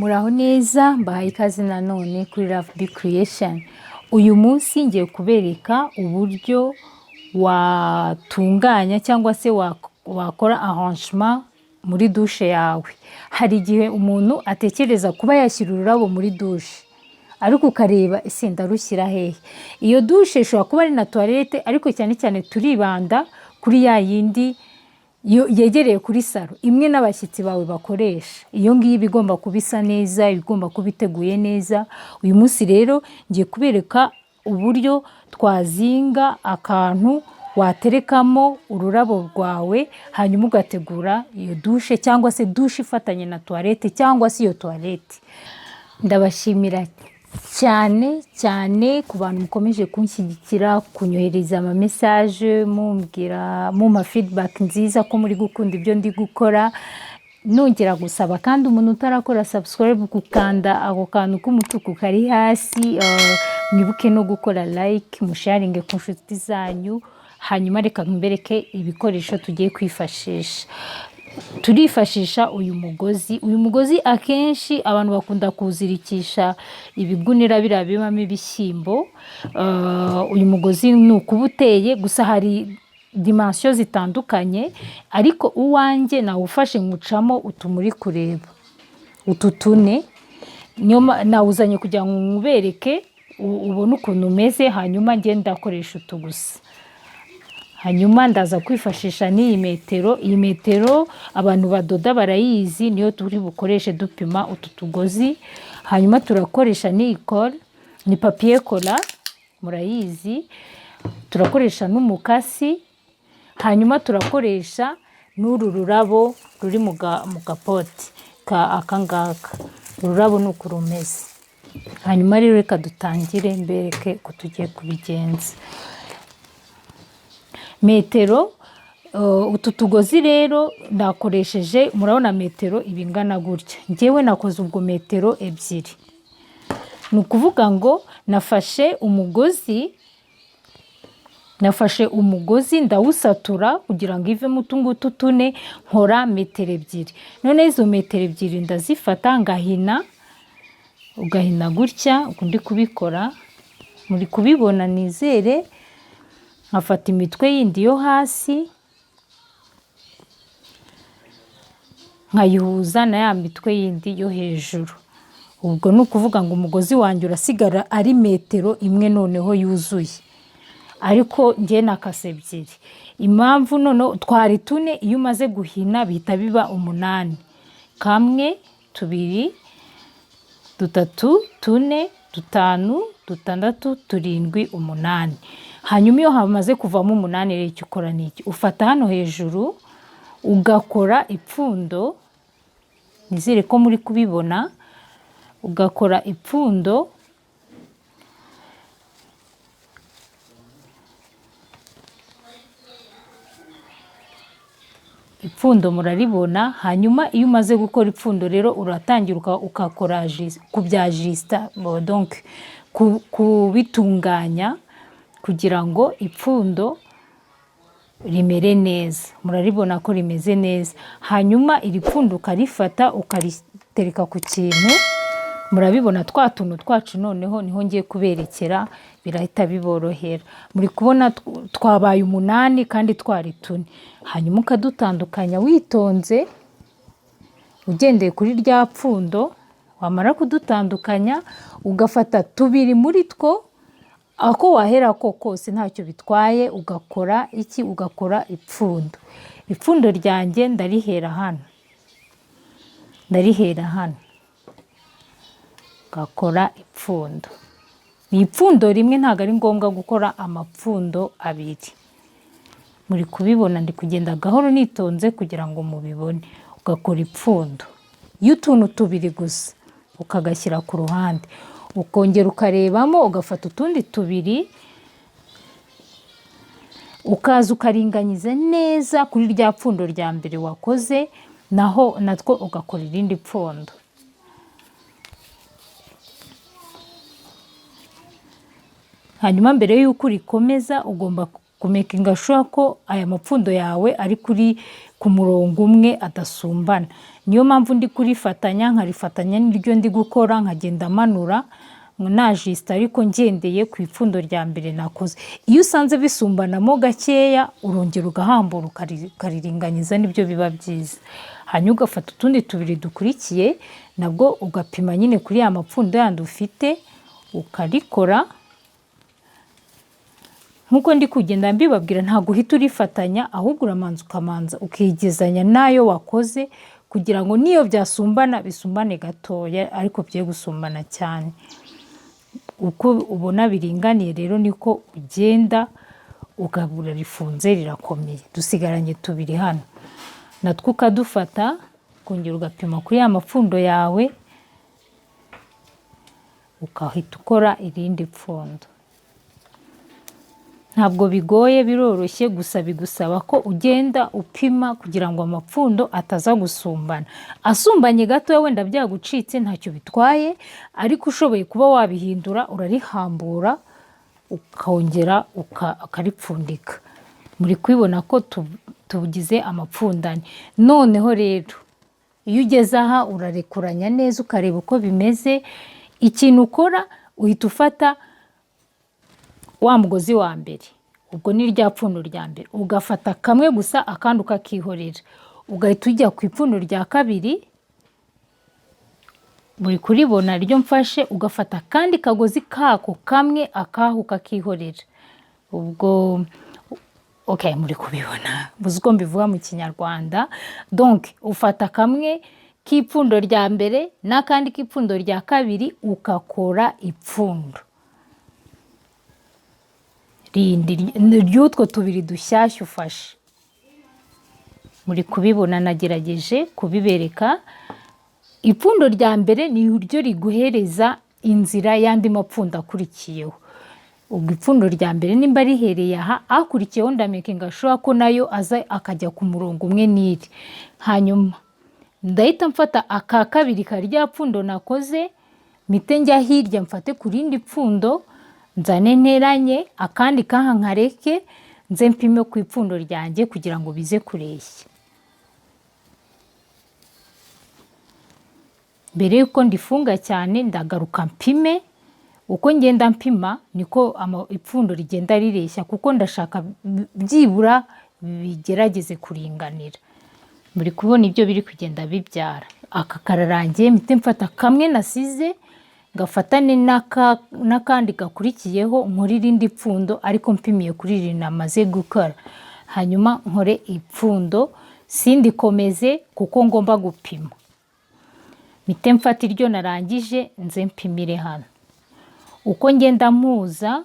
Muraho neza, mbahaye ikaze nanone kuri Love Be Creation. Uyu munsi ngiye kubereka uburyo watunganya cyangwa se wakora arrangement muri douche yawe. Hari igihe umuntu atekereza kuba yashyira ururabo muri douche, ariko ukareba ese ndarushyira hehe? Iyo douche ishobora kuba ari na toilette, ariko cyane cyane turibanda kuri ya yindi yegereye kuri salon, imwe n'abashyitsi bawe bakoresha. Iyo ngiyo iba igomba kuba isa neza, iba igomba kuba iteguye neza. Uyu munsi rero ngiye kubereka uburyo twazinga akantu waterekamo ururabo rwawe, hanyuma ugategura iyo douche cyangwa se douche ifatanye na toilette cyangwa se iyo toilette. Ndabashimira cyane cyane ku bantu mukomeje kunshyigikira, kunyohereza ama message, mumbwira, mumpa feedback nziza ko muri gukunda ibyo ndi gukora. Nongera gusaba kandi umuntu utarakora subscribe gukanda ako kantu k'umutuku kari hasi, mwibuke no gukora like, musharinge ku nshuti zanyu. Hanyuma reka mbereke ibikoresho tugiye kwifashisha. Turifashisha uyu mugozi. Uyu mugozi akenshi abantu bakunda kuwuzirikisha ibigunira biriya bibamo ibishyimbo. Uyu mugozi ni ukuba uteye, gusa hari dimension zitandukanye, ariko uwanjye nawufashe nywucamo utu muri kureba, utu tune. Niyo nawuzanye kugira ngo nkubereke ubone ukuntu umeze, hanyuma njye ndakoresha utu gusa. Hanyuma ndaza kwifashisha n'iyi metero. Iyi metero abantu badoda barayizi, niyo turi bukoreshe dupima utu tugozi. Hanyuma turakoresha n'iyi colle, ni papier collant murayizi. Turakoresha n'umukasi, hanyuma turakoresha n'uru rurabo ruri mu gapoti ka aka ngaka. Ururabo ni uku rumeze. Hanyuma rero reka dutangire mbereke uko tugiye kubigenza. Metero, utu tugozi rero nakoresheje, murabona metero iba ingana gutya. Njyewe nakoze ubwo metero 2. Ni ukuvuga ngo nafashe umugozi ndawusatura kugira ngo ivemo utu ngutu tune, nkora metero 2. Noneho izo metero 2 ndazifata ngahina, ugahina gutya, uku ndi kubikora, muri kubibona nizere. Nkafata imitwe yindi yo hasi nkayihuza na ya mitwe yindi yo hejuru. Ubwo ni ukuvuga ngo umugozi wanjye urasigara ari metero 1 noneho yuzuye, ariko njye nakase 2. Impamvu noneho twari tune, iyo umaze guhina bihita biba 8. 1, 2, 3, 4, 5, 6, 7, 8. Hanyuma iyo hamaze kuvamo 8 rero icyo ukora ni iki? Ufata hano hejuru ugakora ipfundo, nizere ko muri kubibona, ugakora ipfundo ipfundo muraribona. Hanyuma iyo umaze gukora ipfundo rero uratangira ukakora kubyajisita, donc kubitunganya kugira ngo ipfundo rimere neza. Muraribona ko rimeze neza. Hanyuma iri pfundo ukarifata ukaritereka ku kintu, murabibona twa tuntu twacu. Noneho niho ngiye kuberekera, birahita biborohera. Muri kubona twabaye 8 kandi twari 4. Hanyuma ukadutandukanya witonze ugendeye kuri rya pfundo. Wamara kudutandukanya ugafata 2 muri two, ako wahera ko kose ntacyo bitwaye, ugakora iki? Ugakora ipfundo. Ipfundo ryanjye ndarihera hano, ndarihera hano, ugakora ipfundo. Ni ipfundo rimwe, ntabwo ari ngombwa gukora amapfundo 2. Muri kubibona ndi kugenda gahoro nitonze kugira ngo mubibone. Ugakora ipfundo y'utuntu 2 gusa, ukagashyira ku ruhande, ukongera ukarebamo ugafata utundi 2, ukaza ukaringaniza neza kuri rya pfundo rya mbere wakoze, naho natwo ugakora irindi pfundo. Hanyuma mbere y'uko urikomeza ugomba Kumakinga sure ko aya mapfundo yawe ari ku murongo umwe, adasumbana. Niyo mpamvu ndi kurifatanya, nkarifatanya n'iryo ndi gukora, nkagenda manura najisita, ariko ngendeye ku ipfundo rya mbere nakoze. Iyo usanze bisumbanamo gakeya, urongera ugahambura, ukariringaniza, nibyo biba byiza. Hanyuma ugafata utundi tubiri dukurikiye, nabwo ugapima nyine kuri ya mapfundo yandi ufite, ukarikora nk'uko ndi kugenda mbibabwira. Ntabwo uhita urifatanya, ahubwo uramanza ukamanza ukigezanya n'ayo wakoze, kugira ngo n'iyo byasumbana bisumbane gatoya, ariko bye gusumbana cyane. Uko ubona biringaniye rero niko ugenda ukabura rifunze, rirakomeye. Dusigaranye tubiri hano, natwo ukadufata, ukongera ugapima kuri ya mapfundo yawe, ukahita ukora irindi pfundo. Ntabwo bigoye, biroroshye, gusa bigusaba ko ugenda upima kugira ngo amapfundo ataza gusumbana. Asumbanye gatoya wenda byagucitse, ntacyo bitwaye, ariko ushoboye kuba wabihindura, urarihambura ukongera ukaripfundika. Muri kubibona ko tugize amapfundane. Noneho rero iyo ugeze aha, urarekuranya neza, ukareba uko bimeze. Ikintu ukora, uhita ufata wa mugozi wa mbere, ubwo ni rya pfundo rya mbere, ugafata kamwe gusa, akandi ukakihorera, ugahita ujya ku ipfundo rya kabiri. Muri kuribona ryo mfashe? Ugafata akandi kagozi kako kamwe, akaho ukakihorera. Ubwo okay, muri kubibona, buzi uko mbivuga mu Kinyarwanda. Donc ufata kamwe k'ipfundo rya mbere n'akandi k'ipfundo rya kabiri, ukakora ipfundo rindi ry'utwo tubiri dushyashya ufashe. Muri kubibona, nagerageje kubibereka. Ipfundo rya mbere ni ryo riguhereza inzira y'andi mapfundo akurikiyeho. Ubwo ipfundo rya mbere nimba rihereye aha, akurikiyeho ndamakinga sure ko nayo aza akajya ku murongo umwe n'iri. Hanyuma ndahita mfata aka kabiri ka rya pfundo nakoze, mpite njya hirya, mfate ku rindi pfundo, nzane nteranye, akandi kaha nkareke, nze mpime ku ipfundo ryanjye kugira ngo bize kureshya. Mbere y'uko ndifunga cyane, ndagaruka mpime. Uko ngenda mpima niko ipfundo rigenda rireshya, kuko ndashaka byibura bigerageze kuringanira. Muri kubona ibyo biri kugenda bibyara. Aka kararangiye, mpite mfata kamwe nasize, gafatane n'akandi gakurikiyeho, nkore irindi pfundo, ariko mpimiye kuri iri namaze gukora. Hanyuma nkore ipfundo, sindikomeze kuko ngomba gupima. Mpite mfata iryo narangije, nze mpimire hano. Uko ngenda mpuza,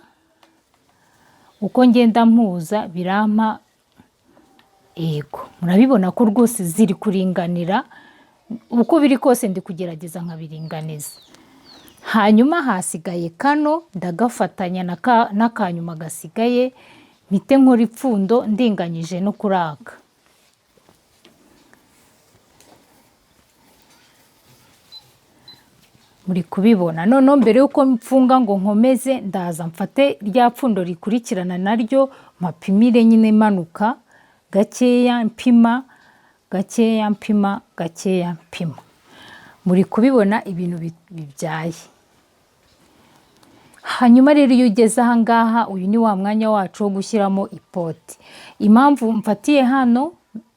uko ngenda mpuza, birampa. Ego, murabibona ko rwose ziri kuringanira. Uko biri kose ndi kugerageza nkabiringaniza. Hanyuma hasigaye kano, ndagafatanya n'akanyuma gasigaye, mpite nkora ipfundo ndinganyije no kuri aka. Muri kubibona? Noneho mbere y'uko mfunga ngo nkomeze, ndaza mfate rya pfundo rikurikirana naryo, mpapimire nyine, manuka gakeya, mpima gakeya, mpima gakeya, mpima. Muri kubibona ibintu bibyaye? Hanyuma rero iyo ugeze aha ngaha, uyu ni wa mwanya wacu wo gushyiramo ipote. Impamvu mfatiye hano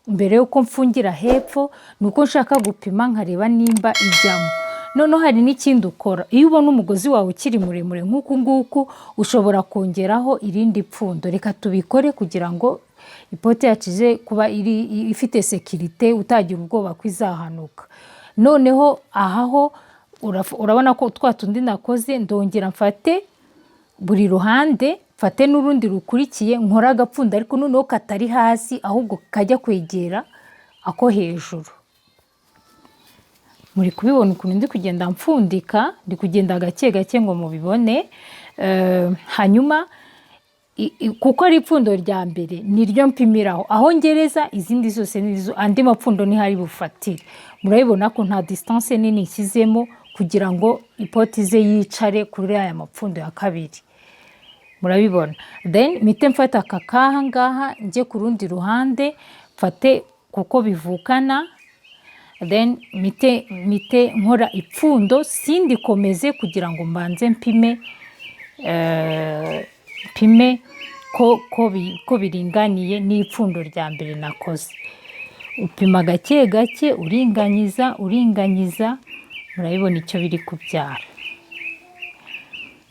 mbere y'uko mfungira hepfo ni uko nshaka gupima nkareba nimba ijyamo. Noneho hari n'ikindi ukora: iyo ubona umugozi wawe ukiri muremure nk'uku nguku, ushobora kongeraho irindi pfundo. Reka tubikore kugira ngo ipote yacu ize kuba iri ifite sécurité, utagira ubwoba ko izahanuka. Noneho aha ho urabona ko twa tundi nakoze, ndongera mfate buri ruhande, mfate n'urundi rukurikiye, nkore agapfundo, ariko noneho katari hasi, ahubwo kajya kwegera ako hejuru. Muri kubibona ukuntu ndi kugenda mfundika? Ndi kugenda gake gake ngo mubibone. Hanyuma kuko ari ipfundo rya mbere niryo mpimiraho, aho ngereza izindi zose nizo, andi mapfundo niho ari bufatire. Murabibona ko nta distance nini nshyizemo kugira ngo ipoti ize yicare kuri aya mapfundo ya kabiri. Murabibona? Then mpite mfata aka kaha ngaha, njye ku rundi ruhande, mfate kuko bivukana. Then mpite nkora ipfundo, sindikomeze kugira ngo mbanze mpime ko biringaniye n'ipfundo rya mbere nakoze. Upima gake gake, uringanyiza, uringanyiza. Murabibona icyo biri kubyara.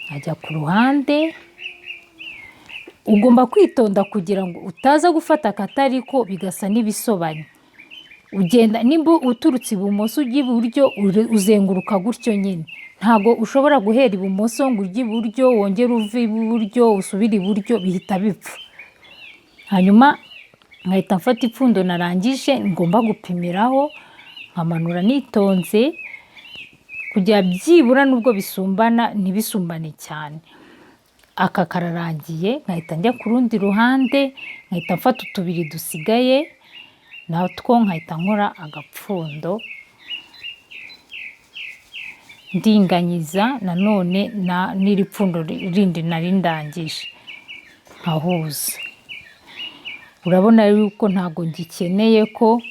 Nkajya ku ruhande. Ugomba kwitonda kugira ngo utaza gufata akatariko bigasa n'ibisobanye. Ugenda nimba uturutse ibumoso ujya iburyo, uzenguruka gutyo nyine. Ntabwo ushobora guhera ibumoso ngo ujye iburyo, wongere uve iburyo usubire iburyo, bihita bipfa. Hanyuma nkahita mfata ipfundo narangije ngomba gupimiraho, nkamanura nitonze kugira byibura nubwo bisumbana ntibisumbane cyane. Aka kararangiye, nkahita njya ku rundi ruhande, nkahita mfata utubiri dusigaye natwo, nkahita nkora agapfundo, ndinganyiza nanone n'iri pfundo rindi nari ndangije, nkahuza. Urabona yuko ntabwo ngikeneye ko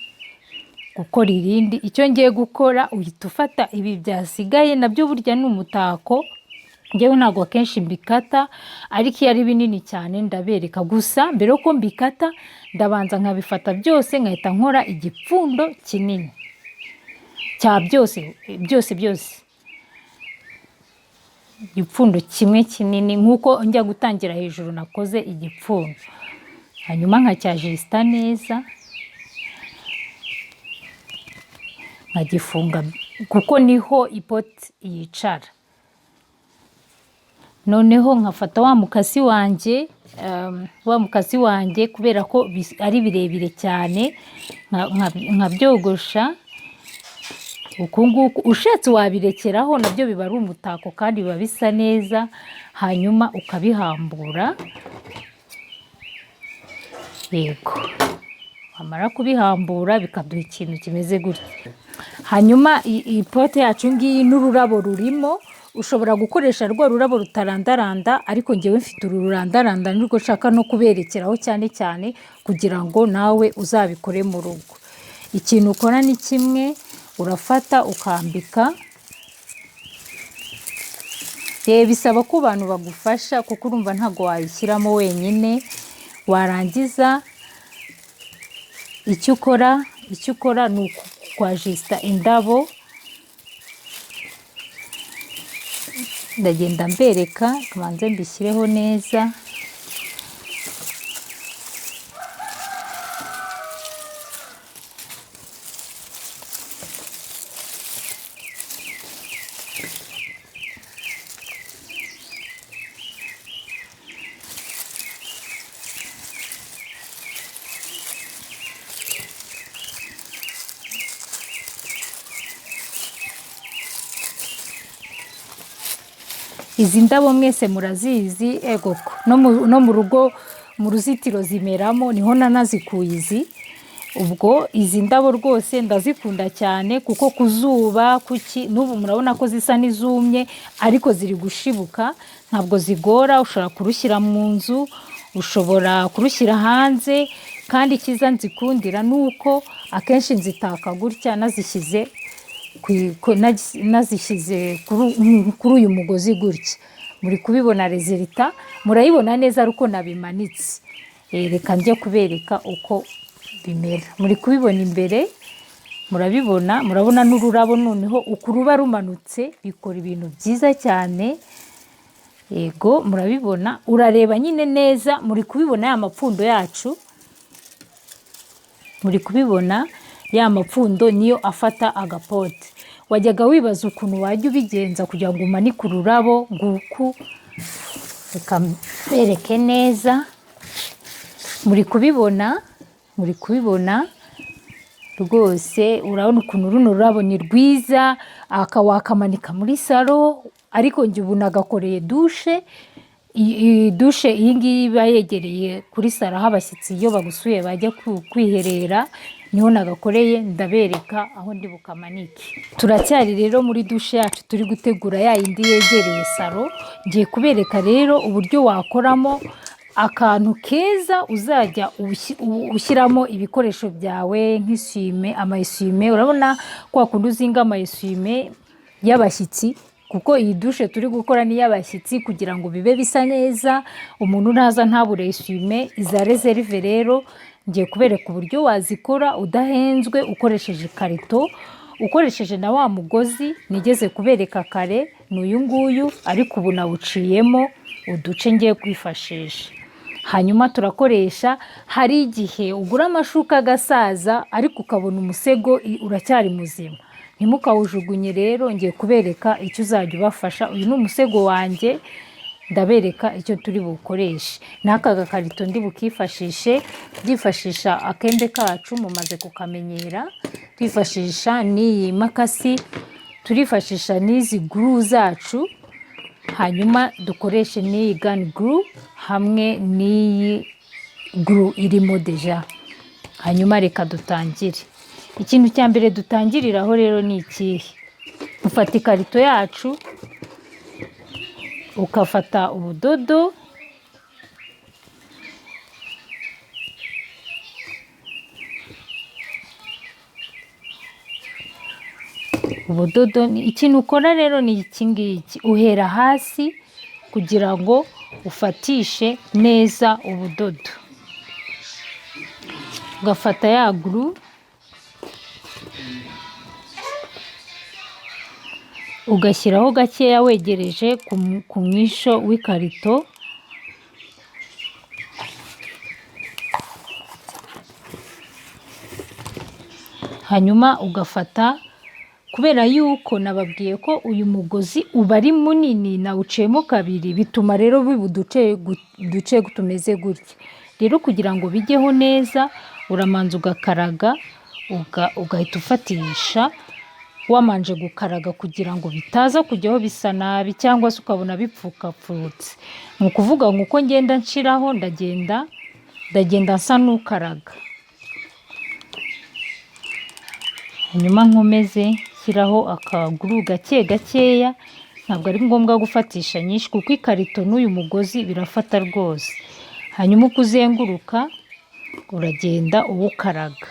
gukora irindi. Icyo ngiye gukora, uhita ufata ibi byasigaye, nabyo burya ni umutako. Njyewe ntabwo akenshi mbikata, ariko iyo ari binini cyane ndabereka. Gusa mbere yuko mbikata, ndabanza nkabifata byose, nkahita nkora igipfundo kinini cya byose byose byose, igipfundo kimwe kinini, nk'uko njya gutangira hejuru nakoze igipfundo, hanyuma nkacyajisita neza, nkagifunga kuko niho ipoti yicara. Noneho nkafata wa mukasi wanjye, kubera ko ari birebire cyane, nkabyogosha uku nguku. Ushatse wabirekeraho, nabyo biba ari umutako kandi biba bisa neza. Hanyuma ukabihambura. Yego, wamara kubihambura bikaduha ikintu kimeze gutya. Hanyuma iyi pote yacu ngiyi n'ururabo rurimo. Ushobora gukoresha rwa rurabo rutarandaranda, ariko ngewe mfite uru rurandaranda, nirwo nshaka no kuberekeraho cyane cyane kugira ngo nawe uzabikore mu rugo. Ikintu ukora ni kimwe, urafata ukambika. Bisaba ko abantu bagufasha kuko urumva ntabwo wayishyiramo wenyine. Warangiza icyo ukora ni ukwajisita indabo. Ndagenda mbereka, kabanze mbishyireho neza. Izi ndabo mwese murazizi, egoko no mu rugo mu ruzitiro zimeramo, niho nanazikuye izi. Ubwo izi ndabo rwose ndazikunda cyane kuko ku zuba kuki n'ubu murabona ko zisa n'izumye, ariko ziri gushibuka, ntabwo zigora. Ushobora kurushyira mu nzu, ushobora kurushyira hanze. Kandi icyiza nzikundira ni uko akenshi nzitaka gutya, nazishyize kuri uyu mugozi gutya. Muri kubibona résultat, murayibona neza ari uko nabimanitse. Reka njye kubereka uko bimera. Muri kubibona imbere, murabibona, murabona n'ururabo noneho uku ruba rumanutse, bikora ibintu byiza cyane. Yego, murabibona, urareba nyine neza, muri kubibona ya mapfundo yacu, muri kubibona ya mapfundo niyo afata agapote. Wajyaga wibaza ukuntu wajya ubigenza kugira ngo umanike ururabo nguku. Reka mbereke neza, muri kubibona, muri kubibona rwose. Urabona ukuntu runo rurabo ni rwiza, aka wakamanika muri salon, ariko njye ubu nagakoreye douche. Iyi douche iyi ngiyi iba yegereye kuri salon, aho abashyitsi iyo bagusuye bajya kwiherera, niho nagakoreye. Ndabereka aho ndi bukamanike. Turacyari rero muri douche yacu turi gutegura, ya yindi yegereye salon. Ngiye kubereka rero uburyo wakoramo akantu keza uzajya ushyiramo ibikoresho byawe nk'essuie-main, ama essuie-main. Urabona kwa kundi uzinga ama essuie-main y'abashyitsi, kuko iyi douche turi gukora ni iy'abashyitsi, kugira ngo bibe bisa neza, umuntu naza ntabure essuie-main. Iza réserve rero ngiye kubereka uburyo wazikora udahenzwe, ukoresheje ikarito, ukoresheje na wa mugozi nigeze kubereka kare. Ni uyu nguyu, ariko ubu nawuciyemo uduce ngiye kwifashisha. Hanyuma turakoresha, hari igihe ugura amashuka agasaza ariko ukabona umusego uracyari muzima, ntimukawujugunye. Rero ngiye kubereka icyo uzajya ubafasha. Uyu ni umusego wanjye, ndabereka icyo turi buwukoreshe. N'aka gakarito ndi bukifashishe, byifashisha akembe kacu mumaze kukamenyera, twifashisha n'iyi makasi, turifashisha n'izi glue zacu, hanyuma dukoreshe n'iyi gun glue hamwe n'iyi glue irimo déjà. Hanyuma reka dutangire. Ikintu cya mbere dutangiriraho rero ni ikihe? Ufata ikarito yacu, ukafata ubudodo, ubudodo. Ikintu ukora rero ni iki ngiki: uhera hasi kugira ngo ufatishe neza ubudodo, ugafata ya glue, ugashyiraho gakeya wegereje ku mwisho w'ikarito. Hanyuma ugafata, kubera yuko nababwiye ko uyu mugozi uba ari munini, nawuciyemo kabiri, bituma rero biba uduce duce tumeze gutya. Rero kugira ngo bijyeho neza, uramanza ugakaraga, ugahita ufatisha wamanje gukaraga, kugira ngo bitaza kujyaho bisa nabi cyangwa se ukabona bipfukapfutse. Ni ukuvuga ngo uko ngenda nshiraho, ndagenda nsa n'ukaraga, hanyuma nkomeze nshyiraho aka glue gake gakeya. Ntabwo ari ngombwa gufatisha nyinshi, kuko ikarito n'uyu mugozi birafata rwose. Hanyuma uko uzenguruka uragenda uwukaraga.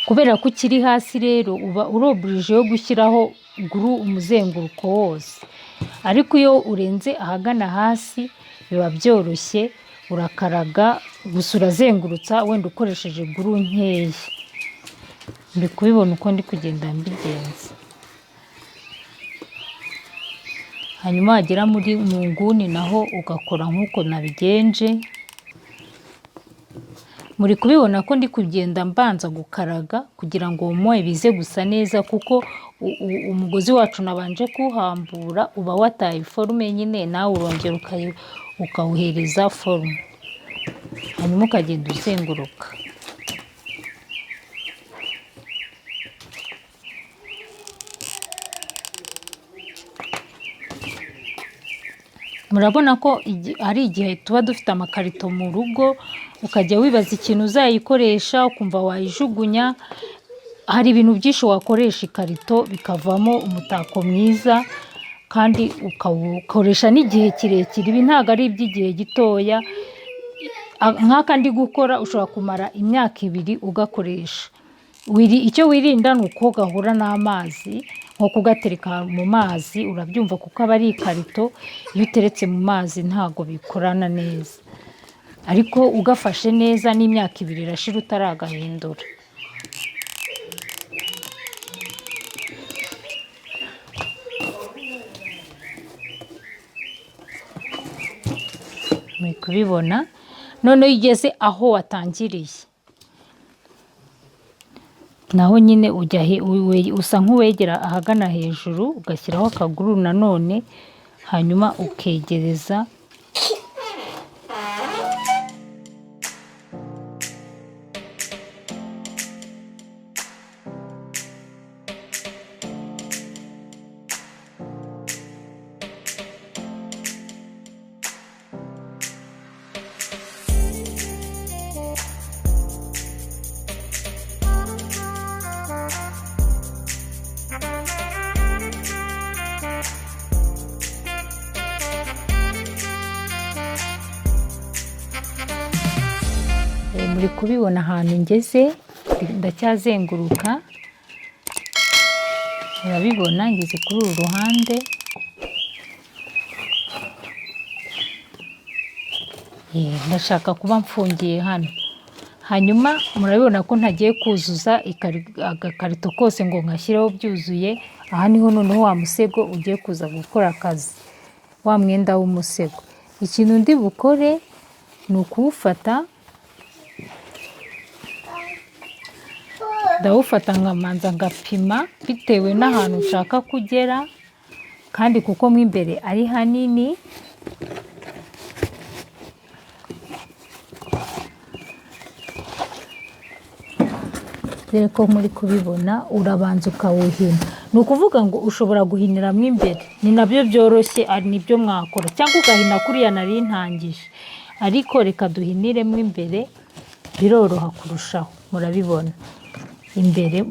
Kubera ko ukiri hasi rero, uba uri obligé yo gushyiraho glue umuzenguruko wose, ariko iyo urenze ahagana hasi biba byoroshye, urakaraga gusa, urazengurutsa wenda ukoresheje glue nkeya. Ndi kubibona uko ndi kugenda mbigenza. Hanyuma wagera muri mu nguni naho ugakora nk'uko nabigenje. Muri kubibona ko ndi kugenda mbanza gukaraga kugira ngo moye bize gusa neza, kuko umugozi wacu nabanje kuwuhambura uba wataye forme nyine, nawe urongera ukawuhereza forme, hanyuma ukagenda uzenguruka. Murabona ko hari igihe tuba dufite amakarito mu rugo, ukajya wibaza ikintu uzayikoresha, ukumva wayijugunya. Hari ibintu byinshi wakoresha ikarito bikavamo umutako mwiza, kandi ukawukoresha n'igihe kirekire. Ibi ntabwo ari iby'igihe gitoya. Nk'aka ndi gukora ushobora kumara imyaka 2 ugakoresha. Icyo wirinda ni uko gahura n'amazi, nko kugatereka mu mazi, urabyumva, kuko aba ari ikarito, iyo uteretse mu mazi ntabwo bikorana neza. Ariko ugafashe neza n'imyaka 2 irashira utaragahindura. Muri kubibona? Noneho iyo ugeze aho watangiriye, naho nyine ujya usa nk'uwegera ahagana hejuru, ugashyiraho aka glue nanone, hanyuma ukegereza. Muri kubibona ahantu ngeze, ndacyazenguruka, murabibona ngeze kuri uru ruhande. Ndashaka kuba mfungiye hano. Hanyuma murabibona ko ntagiye kuzuza agakarito kose ngo nkashyireho byuzuye. Aha niho noneho wa musego ugiye kuza gukora akazi, wa mwenda w'umusego. Ikintu ndi bukore ni ukuwufata, ndawufata nkamanza ngapima bitewe n'ahantu nshaka kugera, kandi kuko mo imbere ari hanini. Dore ko muri kubibona, urabanza ukawuhina. Ni ukuvuga ngo ushobora guhiniramo imbere, ni nabyo byoroshye, nibyo mwakora, cyangwa ugahina kuriya nari ntangije, ariko reka duhiniremo imbere, biroroha kurushaho. Murabibona imbere,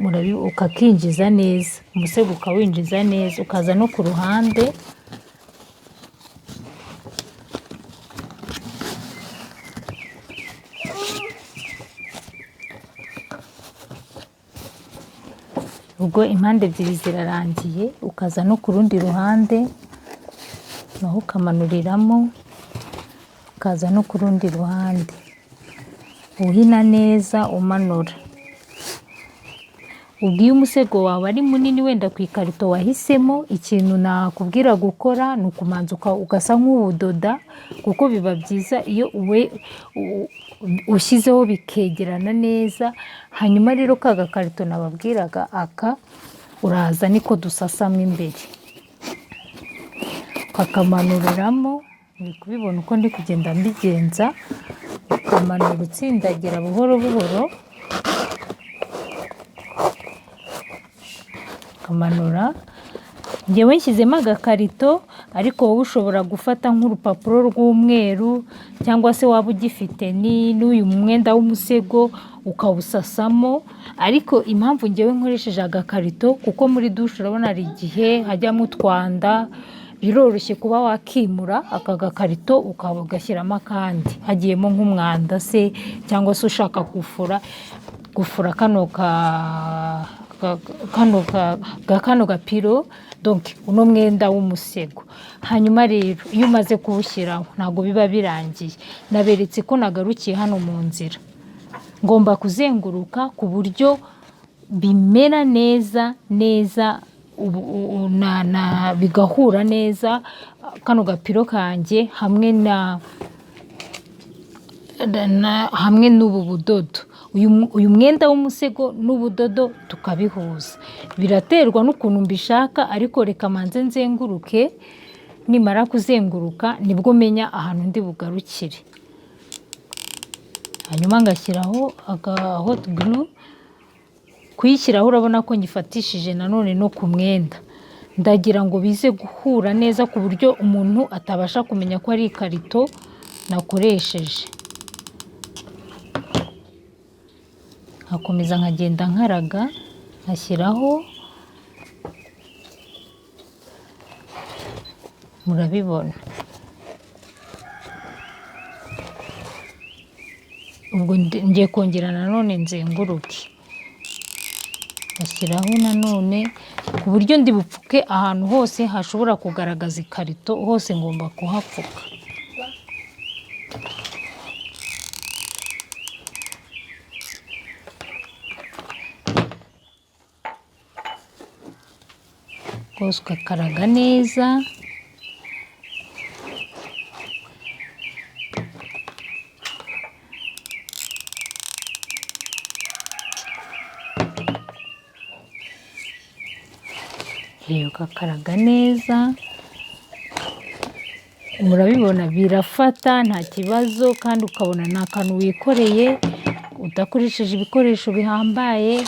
ukakinjiza neza, umusego ukawinjiza neza, ukaza no ku ruhande. Ubwo impande ebyiri zirarangiye, ukaza no ku rundi ruhande naho ukamanuriramo, ukaza no ku rundi ruhande uhina neza umanura. Ubwo iyo umusego wawe ari munini wenda ku ikarito wahisemo, ikintu nakubwira gukora ni ukumanza ugasa nk'uwudoda, kuko biba byiza iyo ushyizeho bikegerana neza. Hanyuma rero ka gakarito nababwiraga aka, uraza niko dusasamo imbere, ukakamanuriramo. Muri kubibona uko ndi kugenda mbigenza, ukamanura utsindagira buhoro buhoro, ukamanura. Njyewe nshyizemo agakarito, ariko wowe ushobora gufata nk'urupapuro rw'umweru, cyangwa se waba ugifite n'uyu mwenda w'umusego ukawusasamo. Ariko impamvu njyewe nkoresheje agakarito, kuko muri dushe urabona hari igihe hajyamo utwanda, biroroshye kuba wakimura aka gakarito ukagashyiramo akandi, hagiyemo nk'umwanda se, cyangwa se ushaka gufura kano gapiro, donc uno mwenda w'umusego. Hanyuma rero iyo umaze kuwushyiraho ntabwo biba birangiye. Naberetse ko nagarukiye hano mu nzira, ngomba kuzenguruka ku buryo bimera neza neza, bigahura neza kano gapiro kanjye hamwe n'ubu budodo. Uyu mwenda w'umusego n'ubudodo tukabihuza, biraterwa n'ukuntu mbishaka, ariko reka manze nzenguruke. Nimara kuzenguruka nibwo menya ahantu ndi bugarukire. Hanyuma ngashyiraho aga hot glue. Kuyishyiraho urabona ko nyifatishije nanone no ku mwenda, ndagira ngo bize guhura neza ku buryo umuntu atabasha kumenya ko ari ikarito nakoresheje. Nkakomeza nkagenda nkaraga, nkashyiraho, murabibona. Ubwo ngiye kongera nanone nzenguruke, ngashyiraho nanone ku buryo ndi bupfuke ahantu hose hashobora kugaragaza ikarito, hose ngomba kuhapfuka. Rwose ugakaraga neza. Ugakaraga neza, murabibona birafata nta kibazo, kandi ukabona ni akantu wikoreye udakoresheje ibikoresho bihambaye.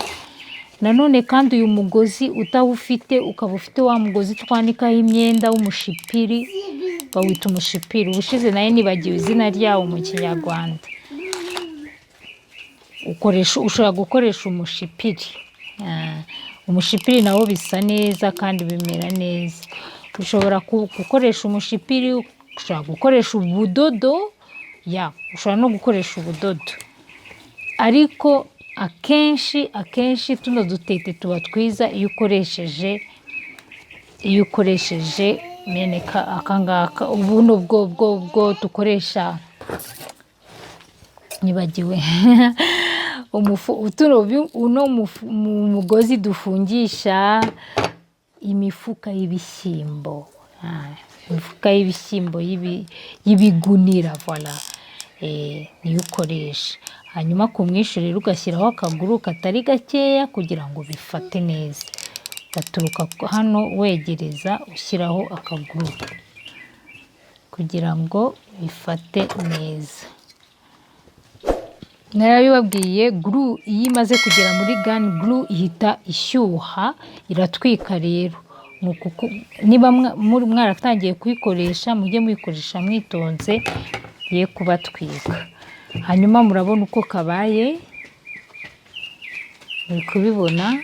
Nanone kandi uyu mugozi utawufite, ukaba ufite wa mugozi twanikaho imyenda w'umushipiri, bawita umushipiri. Ubushize nayo nibagiwe izina ryawo mu Kinyarwanda. Ushobora gukoresha umushipiri. Umushipiri nawo bisa neza kandi bimera neza. Ushobora gukoresha umushipiri, ushobora gukoresha ubudodo, ushobora no gukoresha ubudodo. Ariko akenshi akenshi tuno dutete tuba twiza iyo ukoresheje mene aka ngaka. Ubu bwo dukoresha, nibagiwe uno mugozi dufungisha imifuka y'ibishyimbo, imifuka y'ibishyimbo y'ibigunira, voilà, niyo ukoresha. Hanyuma ku mwisho rero ugashyiraho akaguru katari gakeya kugira ngo bifate neza. Ugaturuka hano wegereza, ushyiraho akaguru kugira ngo bifate neza. Narabibabwiye, glue iyo imaze kugera muri gun glue ihita ishyuha, iratwika. Rero niba mwaratangiye kuyikoresha, mujye muyikoresha mwitonze, ye kubatwika. Hanyuma murabona uko kabaye, muri kubibona.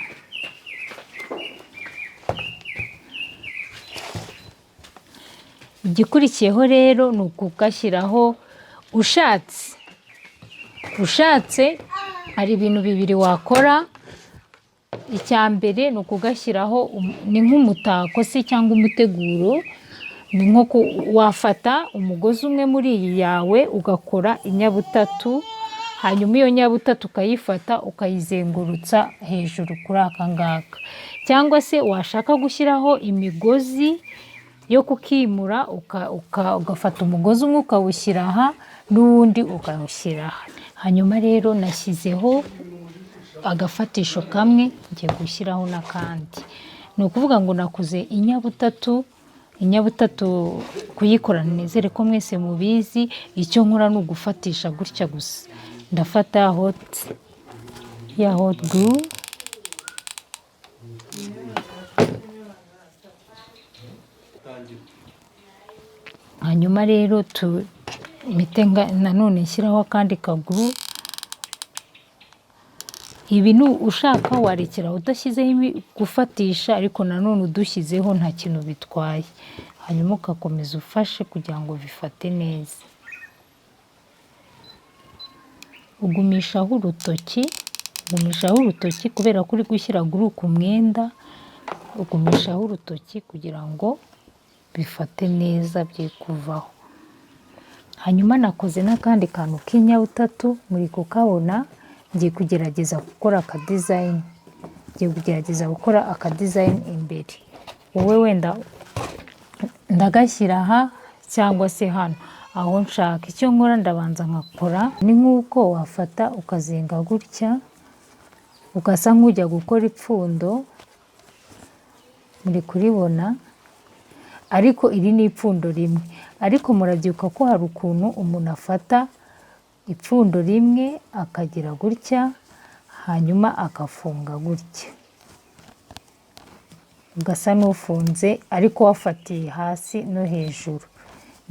Igikurikiyeho rero ni ukugashyiraho. Ushatse hari ibintu bibiri wakora. Icya mbere ni ukugashyiraho, ni nk'umutako se cyangwa umuteguro. Ni nko wafata umugozi umwe muri iyi yawe, ugakora inyabutatu, hanyuma iyo nyabutatu ukayifata ukayizengurutsa hejuru kuri aka ngaka. Cyangwa se washaka gushyiraho imigozi yo kukimura, ugafata umugozi umwe ukawushyira aha, n'uwundi ukawushyira aha. Hanyuma rero nashyizeho agafatisho kamwe, ngiye gushyiraho n'akandi. Ni ukuvuga ngo nakoze inyabutatu. Inyabutatu kuyikora nizere ko mwese mubizi. Icyo nkora ni ugufatisha gutya gusa. Ndafata hot ya hot glue, hanyuma rero mpite nanone nshyiraho akandi kaguru. Ibi ni ushaka warekera udashyizeho gufatisha, ariko nanone udushyizeho nta kintu bitwaye. Hanyuma ugakomeza ufashe kugira ngo bifate neza. Ugumishaho urutoki, ugumishaho urutoki kubera ko uri gushyira glue ku mwenda, ugumishaho urutoki kugira ngo bifate neza, bye kuvaho. Hanyuma nakoze n'akandi kantu k'inyabutatu, muri kukabona. Ngiye kugerageza gukora akadesign, ngiye kugerageza gukora akadesign imbere. Wowe wenda ndagashyira aha cyangwa se hano aho nshaka. Icyo nkora, ndabanza nkakora, ni nk'uko wafata ukazinga gutya, ugasa nk'ujya gukora ipfundo. Muri kuribona, ariko iri ni ipfundo rimwe. Ariko murabyibuka ko hari ukuntu umuntu afata ipfundo rimwe akagira gutya, hanyuma agafunga gutya, ugasa n'ufunze ariko wafatiye hasi no hejuru.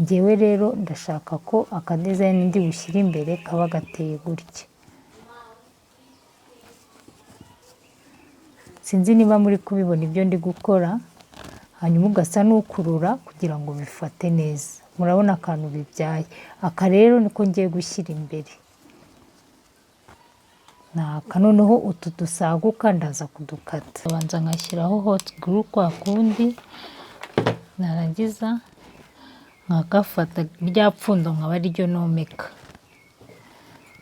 Ngewe rero ndashaka ko akadesign ndi bushyire imbere kaba gateye gutya. Sinzi niba muri kubibona ibyo ndi gukora. Hanyuma ugasa n'ukurura kugira ngo bifate neza. Murabona akantu bibyaye. Aka rero niko ngiye gushyira imbere, ni aka. Noneho utu dusaguka ndaza kudukata. Abanza ngashyiraho hot glue kwa kundi, narangiza nkagafata rya pfundo nkaba ariryo nomeka,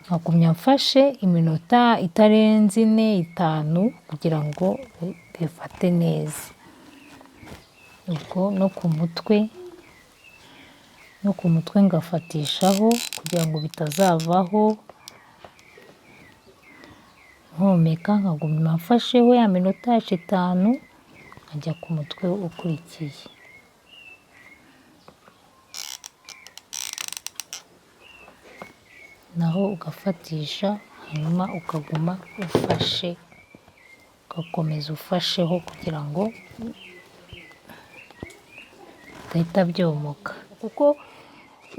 nkagumya mfashe iminota itarenze 4, 5 kugira ngo bifate neza. Ubwo no ku mutwe ngafatishaho kugira ngo bitazavaho, nkomeka, nkaguma mfasheho ya minota yacu 5, nkajya ku mutwe ukurikiye. Naho ugafatisha, hanyuma ukaguma ufashe, ugakomeza ufasheho kugira ngo bidahita byomoka. Kuko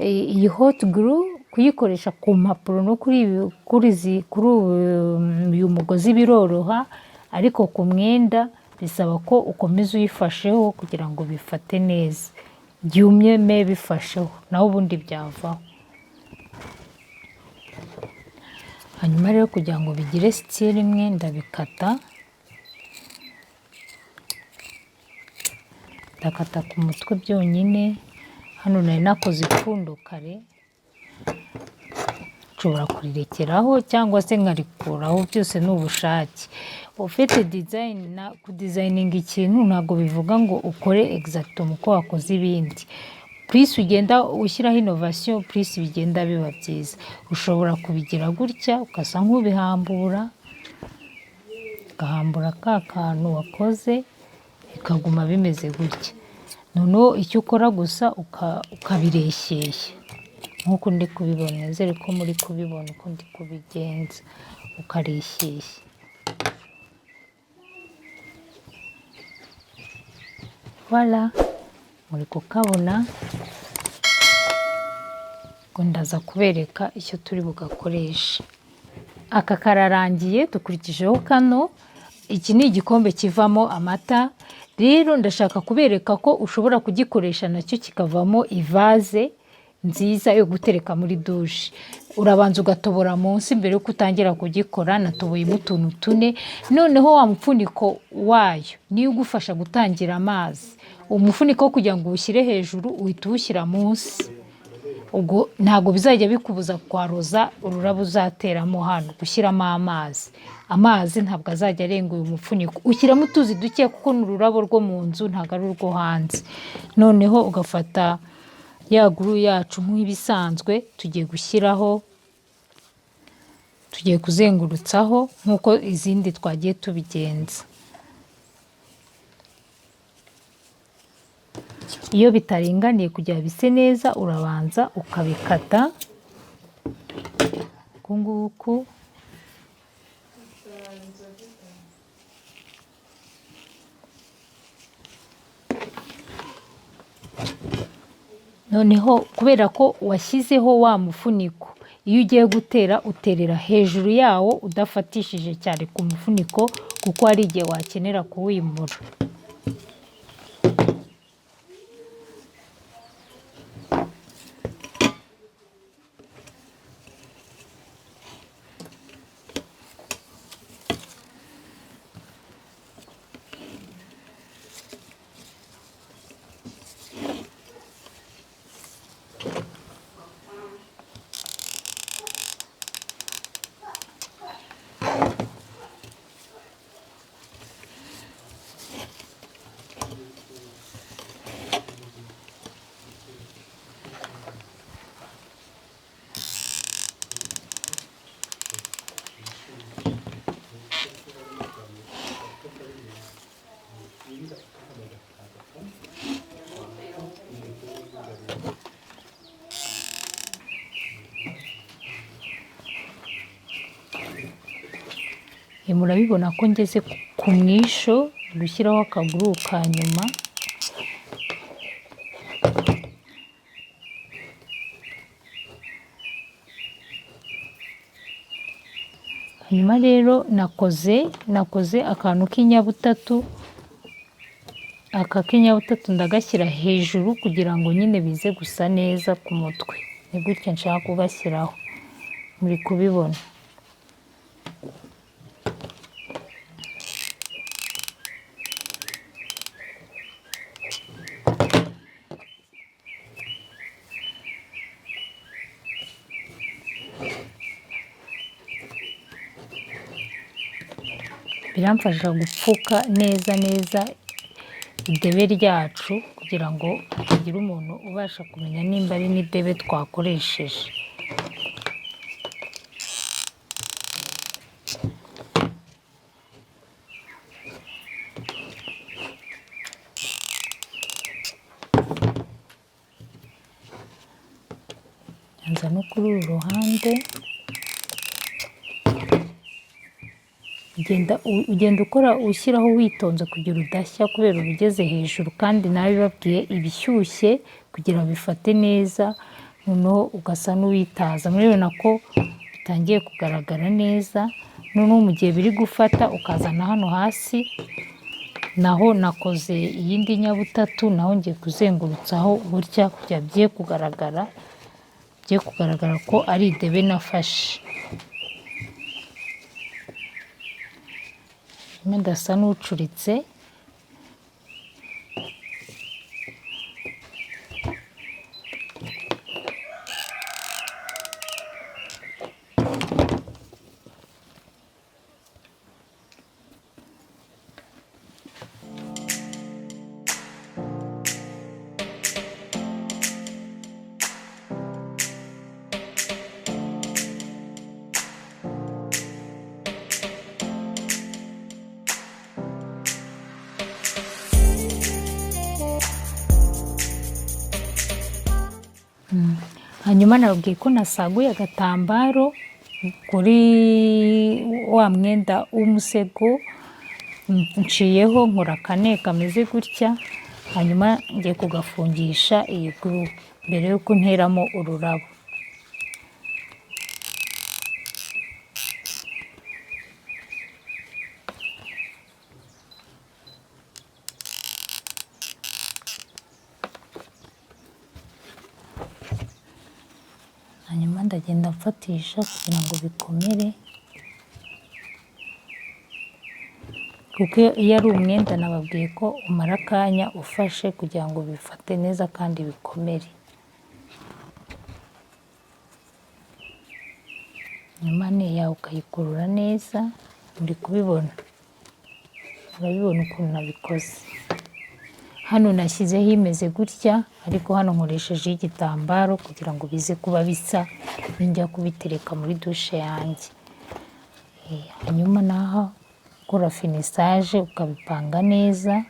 iyi hot glue kuyikoresha ku mpapuro no kuri uyu mugozi biroroha, ariko ku mwenda bisaba ko ukomeza uyifasheho kugira ngo bifate neza, byumye me bifasheho, naho ubundi byavaho. Hanyuma rero kugira ngo bigire style imwe ndabikata, ndakata ku mutwe byonyine. Hano nari nakoze ipfundo kare, nshobora kurirekeraho cyangwa se nkarikuraho, byose ni ubushake. Ufite design na kudesigninga ikintu ntabwo bivuga ngo ukore exactement uko wakoze ibindi. Plus ugenda ushyiraho innovation, plus bigenda biba byiza. Ushobora kubigira gutya ugasa nk'ubihambura, ugahambura ka kantu wakoze bikaguma bimeze gutya. Noneho icyo ukora gusa ukabireshyeshya nk'uko ndi kubibona, nizere ko muri kubibona uko ndi kubigenza, ukareshyeshya. Voilà, muri kukabona. Ubwo ndaza kubereka icyo turi bugakoreshe. Aka kararangiye, dukurikijeho kano. Iki ni igikombe kivamo amata. Rero ndashaka kubereka ko ushobora kugikoresha nacyo kikavamo ivase nziza yo gutereka muri douche. Urabanza ugatobora munsi mbere yuko utangira kugikora. Natoboyemo utuntu tune, noneho wa mufuniko wayo niyo ugufasha gutangira amazi. Umufuniko wo kugira ngo uwushyire hejuru uhita uwushyira munsi, ubwo ntabwo bizajya bikubuza kwaroza ururabo uzateramo hano, gushyiramo amazi. Amazi ntabwo azajya arenga uyu mufuniko. Ushyiramo utuzi duke kuko ni ururabo rwo mu nzu, ntabwo ari urwo hanze. Noneho ugafata ya glue yacu nk'ibisanzwe, tugiye gushyiraho, tugiye kuzengurutsaho nk'uko izindi twagiye tubigenza. Iyo bitaringaniye kugira bise neza, urabanza ukabikata uku nguku. Noneho kubera ko washyizeho wa mufuniko, iyo ugiye gutera uterera hejuru yawo udafatishije cyane ku mufuniko, kuko hari igihe wakenera kuwimura. Murabibona ko ngeze ku mwisho, gushyiraho akaglue ka nyuma. Hanyuma rero nakoze akantu k'inyabutatu, aka k'inyabutatu ndagashyira hejuru kugira ngo nyine bize gusa neza ku mutwe. Ni gutya nshaka kugashyiraho, muri kubibona. Biramfasha gupfuka neza neza idebe ryacu kugira ngo hatagira umuntu ubasha kumenya nimba ari n'idebe twakoresheje. Nza no kuri uru ruhande, ugenda ukora ushyiraho witonze kugira udashya, kubera uba ugeze hejuru, kandi nabibabwiye ibishyushye kugira bifate neza, noneho ugasa n'uwitaza. Murabibona ko bitangiye kugaragara neza. Noneho mu gihe biri gufata ukazana hano hasi, naho nakoze iyindi nyabutatu, naho ngiye kuzengurutsaho gutya kugira bye kugaragara ko ari idebe nafashe. Ndimo ndasa n'ucuritse. Hanyuma nababwiye ko nasaguye agatambaro kuri wa mwenda w'umusego, nciyeho nkora kane kameze gutya, hanyuma ngiye kugafungisha iyi glue mbere yuko nteramo ururabo. Hanyuma ndagenda mfatisha kugira ngo bikomere, kuko iyo ari umwenda nababwiye ko umara akanya ufashe kugira ngo bifate neza kandi bikomere. Hanyuma yawe ukayikurura neza, muri kubibona, murabibona ukuntu nabikoze. Hano nashyizeho imeze gutya, ariko hano nkoresheje igitambaro kugira ngo bize kuba bisa ninjya kubitereka muri douche yanjye. Hanyuma naho ukora finissage ukabipanga neza.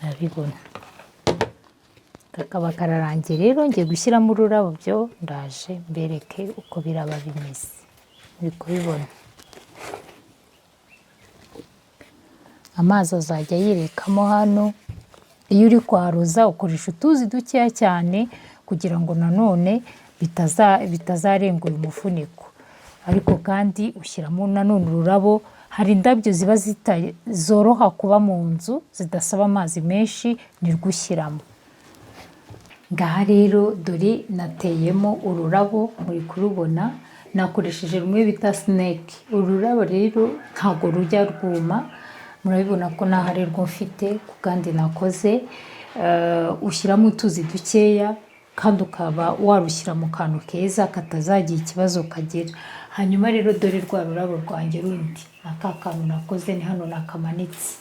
Urabibona kakaba kararangiye. Rero ngiye gushyiramo ururabo, byo ndaje mbereke uko biraba bimeze. Muri kubibona, amazi azajya yirekamo hano. Iyo uri kwaruza ukoresha utuzi dukeya cyane kugira ngo nanone bitazarenga uyu mufuniko, ariko kandi ushyiramo nanone ururabo. Hari indabyo ziba zoroha kuba mu nzu zidasaba amazi menshi, nirwo ushyiramo. Ngaha rero dore nateyemo ururabo, muri kurubona, nakoresheje rumwe bita snake. Ururabo rero ntabwo rujya rwuma, murabibona ko nta hari rwo mfite kandi nakoze. Ushyiramo utuzi dukeya kandi ukaba warushyira mu kantu keza katazagira ikibazo kagira. Hanyuma rero dore rwa rurabo rwanjye rundi, aka kantu nakoze ni hano nakamanitse,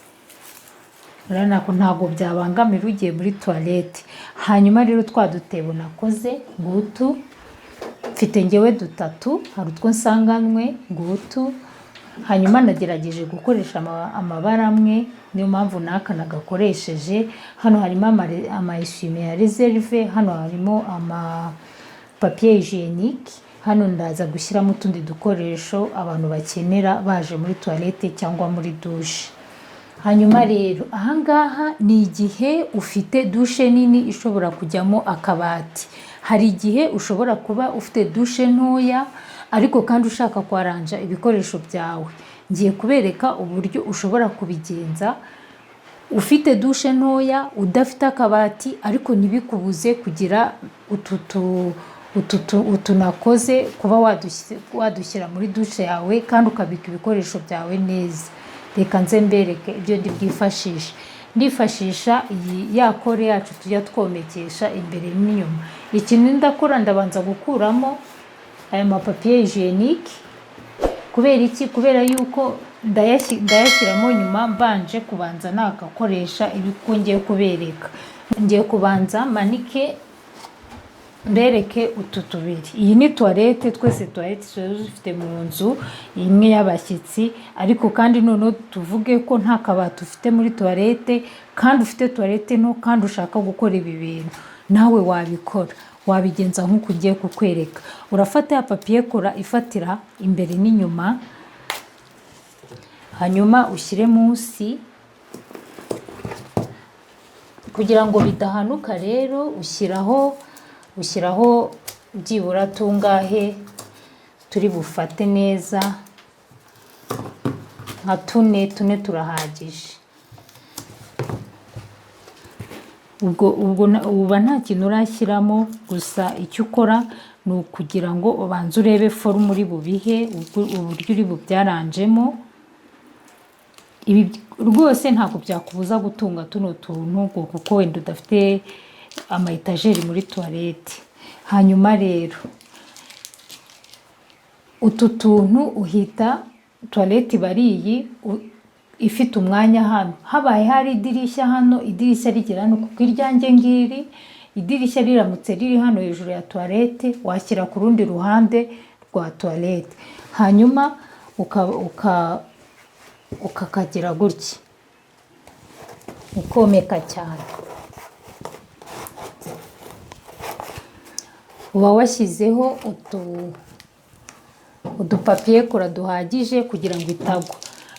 urabona ko ntabwo byabangamira ugiye muri toilette. Hanyuma rero twa dutebo nakoze ngutu, mfite ngewe dutatu, hari utwo nsanganywe ngutu. Hanyuma nagerageje gukoresha amabara amwe, niyo mpamvu n'aka nagakoresheje. Hano harimo ama essuie-main ya réserve, hano harimo ama papier hygiénique, hano ndaza gushyiramo utundi dukoresho abantu bakenera baje muri toilette cyangwa muri douche. Hanyuma rero ahangaha ni igihe ufite douche nini ishobora kujyamo akabati. Hari igihe ushobora kuba ufite douche ntoya ariko kandi ushaka kwaranja ibikoresho byawe. Ngiye kubereka uburyo ushobora kubigenza ufite douche ntoya, udafite akabati, ariko ntibikubuze kugira utu nakoze kuba wadushyira muri douche yawe kandi ukabika ibikoresho byawe neza. Reka nze mbereke ibyo ndi bwifashishe. Ndifashisha iyi ya colle yacu tujya twomekesha imbere n'inyuma. Ikintu ndakora, ndabanza gukuramo aya ma papier hygiénique. Kubera iki? Kubera yuko ndayashyiramo nyuma, mbanje kubanza nagakoresha ibiko ngiye kubereka. Ngiye kubanza manike mbereke utu tubiri. Iyi ni toilette, twese toilette tuba dufite mu nzu imwe y'abashyitsi, ariko kandi noneho tuvuge ko nta kabati ufite muri toilette, kandi ufite toilette nto kandi ushaka gukora ibi bintu, nawe wabikora. Wabigenza nk'uko ugiye kukwereka. Urafata ya papier colle ifatira imbere n'inyuma, hanyuma ushyire munsi kugira ngo bidahanuka. Rero ushyiraho byibura tungahe turi bufate neza, nka tune, tune turahagije. Ubwo uba nta kintu urashyiramo. Gusa icyo ukora ni ukugira ngo ubanze urebe forme uri bubihe, uburyo uri bubyaranjemo. Ibi rwose ntabwo byakubuza gutunga tuno tuntu ngo kuko wenda udafite ama étagère muri toilette. Hanyuma rero utu tuntu uhita, toilette iba ari iyi ifite umwanya hano. Habaye hari idirishya hano, idirishya rigera hano, kuko iryanjye ngiri, idirishya riramutse riri hano hejuru ya toilette, washyira ku rundi ruhande rwa toilette, hanyuma ukakagira gutya, ukomeka cyane. Uba washyizeho udu papier collant duhagije kugira ngo itagwa.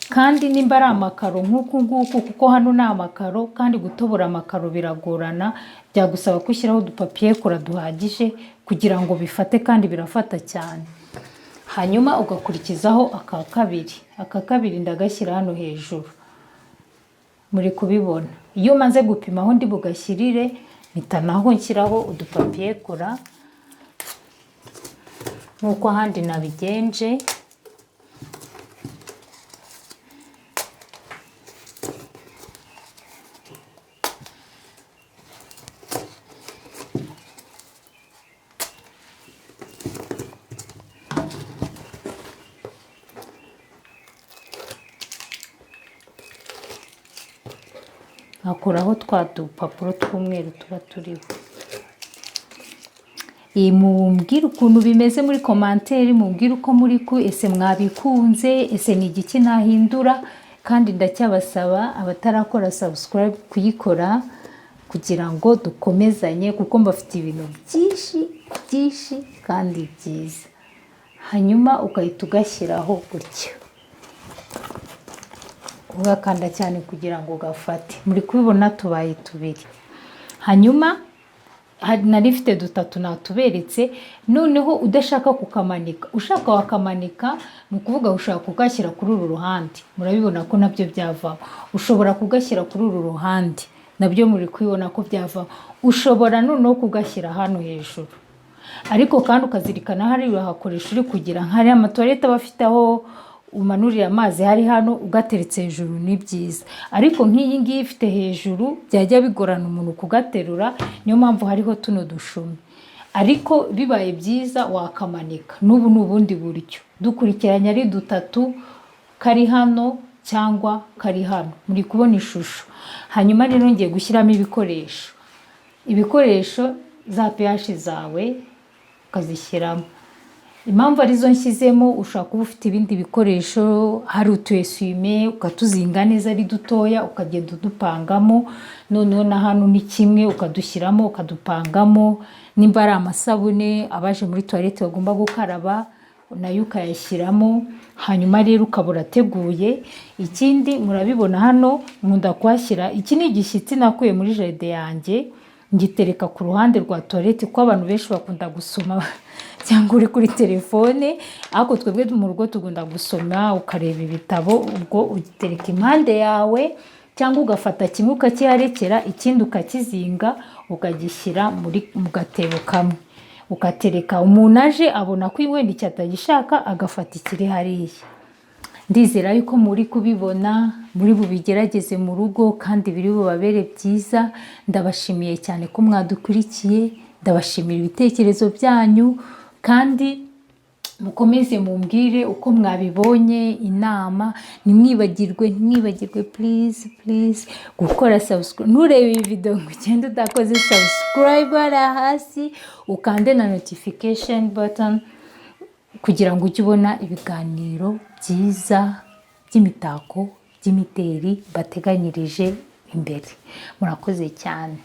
Kandi nimba ari amakaro nk'uku nguku, kuko hano ni amakaro, kandi gutobora amakaro biragorana, byagusaba ko ushyiraho udu papier collant duhagije kugira ngo bifate, kandi birafata cyane. Hanyuma ugakurikizaho aka kabiri. Aka kabiri ndagashyira hano hejuru, muri kubibona. Iyo maze gupima aho ndi bugashyirire, mpita naho nshyiraho udu papier collant nk'uko ahandi nabigenje. Nkakuraho twa dupapuro tw'umweru tuba turiho. Mumbwire ukuntu bimeze muri commentaire, mumbwire uko muri ku ese mwabikunze, ese ni igiki nahindura? Kandi ndacyabasaba, abatarakora subscribe, kuyikora kugira ngo dukomezanye, kuko mbafite ibintu byinshi byinshi kandi byiza. Hanyuma ugahita ugashyiraho gutya, ugakanda cyane kugira ngo gafate. Muri kubibona, tubaye tubiri. Hanyuma nari mfite dutatu natuberetse. Noneho udashaka kukamanika, ushaka wakamanika, ni ukuvuga ushaka kugashyira kuri uru ruhande, murabibona ko nabyo byavamo. Ushobora kugashyira kuri uru ruhande, nabyo muri kubibona ko byavamo. Ushobora noneho kugashyira hano hejuru, ariko kandi ukazirikana hariya urahakoresha uri kugira hari ama toilette aba afite aho umanurira amazi, hari hano. Ugateretse hejuru ni byiza, ariko nk'iyi ngiyi ifite hejuru, byajya bigorana umuntu kugaterura, niyo mpamvu hariho tuno dushumi. Ariko bibaye byiza wakamanika. N'ubu ni ubundi buryo dukurikiranye ari dutatu, kari hano cyangwa kari hano, muri kubona ishusho. Hanyuma rero ngiye gushyiramo ibikoresho, za pH zawe ukazishyiramo. Impamvu arizo nshyizemo, ushobora kuba ufite ibindi bikoresho, hari utu essuie-main, ukatuzinga neza ari dutoya, ukagenda udupangamo. Noneho na hano ni kimwe, ukadushyiramo, ukadupangamo. Nimba ari amasabune abaje muri toilette bagomba gukaraba, nayo ukayashyiramo. Hanyuma rero ukaba urateguye. Ikindi murabibona hano, nkunda kuhashyira, iki ni igishyitsi nakuye muri jardin yanjye, ngitereka ku ruhande rwa toilette, kuko abantu benshi bakunda gusoma cyangwa uri kuri telefone, ariko twebwe mu rugo tugunda gusoma, ukareba ibitabo. Ubwo ugitereka impande yawe, cyangwa ugafata kimwe ukakiharekera, ikindi ukakizinga, ukagishyira mu gatebo kamwe, ugatereka. Umuntu aje abona ko wenda icyo atagishaka, agafata ikiri hariya. Ndizera yuko muri kubibona, muri bubigerageze mu rugo kandi biri bubabere byiza. Ndabashimiye cyane ko mwadukurikiye, ndabashimira ibitekerezo byanyu, kandi mukomeze mumbwire uko mwabibonye, inama. Ntimwibagirwe, ntimwibagirwe, please, please, gukora subscribe. Nturebe iyi video ngo ugende udakoze subscribe hariya hasi, ukande na notification button kugira ngo ujye ubona ibiganiro byiza by'imitako, by'imideri bateganyirije imbere. Murakoze cyane.